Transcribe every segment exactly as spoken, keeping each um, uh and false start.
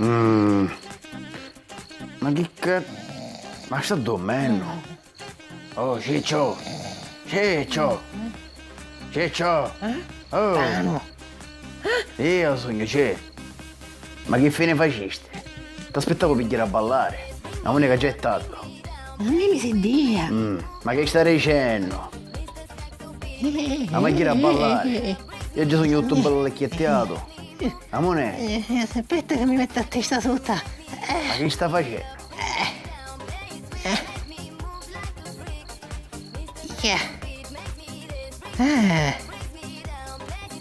Mm. Ma chi ca-, ma sta dormennu? Oh, Ciccio! Ciccio! Ciccio! Oh! Tanu! Io sugnu, cè. Ma chi fine facisti? T'aspettavo pi jiri a ballari. A muneca già è tardu. Ma mi mi si dia. Mm, ma chi sta dicennu? A ma jiri a ballari? Io già sugnu tuttu bellu lecchiettiatu. Amore. Eh, eh, aspetta che mi metto a testa sotto. Ma chi sta facennu? Eh. Eh.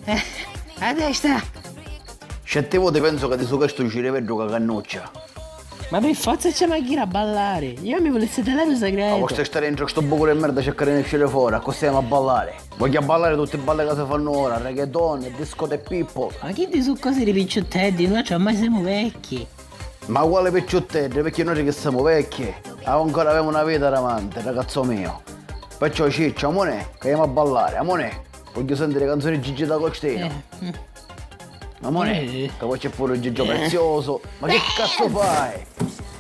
Eh. A testa. Certe vote penso ca ti suca stu ciriveddu ca cannuccia. Ma per forza c'è a jiri a ballare. Io mi volessi tenere un segreto. Ma vostra stare dentro sto buco di merda, cercare di uscire fuori, accussì andiamo a ballare. Voglio ballare tutti i balli che si fanno ora, reggaeton, disco e people. Ma chi di su cose di picciutteddi, noi cioè, ormai siamo vecchi. Ma quale picciutteddi? Perché noi che siamo vecchi, ancora avemo una vita davanti, ragazzo mio. Perciò Ciccio, amore, che andiamo a ballare, amore. Voglio sentire canzoni di Gigi D'Agostino. Eh, mm. Amore, eh, che poi c'è pure Gigio Prezioso. Ma che cazzo fai?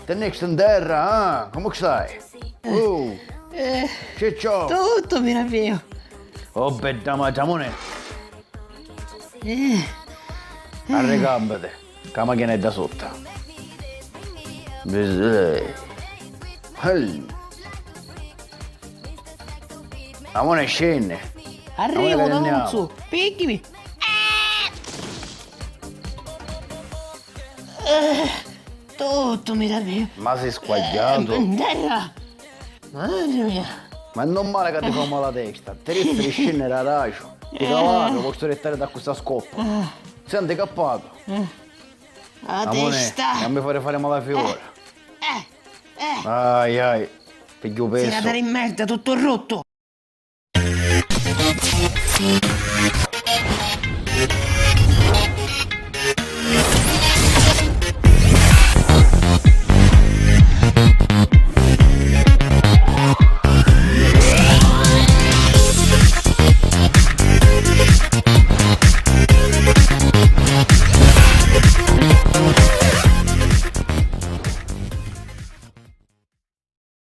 Te ne stai in terra, ah? Come stai? Oh, eh, Ciccio! Tutto meraviglio. Oh, bedda madre, amore. Eh. Arrecàmpiti, ca a machina è dda sutta. Bisè. Hey. Amore, scenni. Arrivo, Tavuzzu, picchimi. Eh, tutto mi dà via. Ma sei squagliato? Eh, in terra. Madre mia. Ma è normale che ti fa male la testa. Te devi scendere a racio. Ti cavate, posso dettare da questa scoppa. Senti, cappato. A testa. Non mi fare fare male a fiore. Eh, eh. Ai, ai. Piglio peso. Sei una merda, tutto rotto.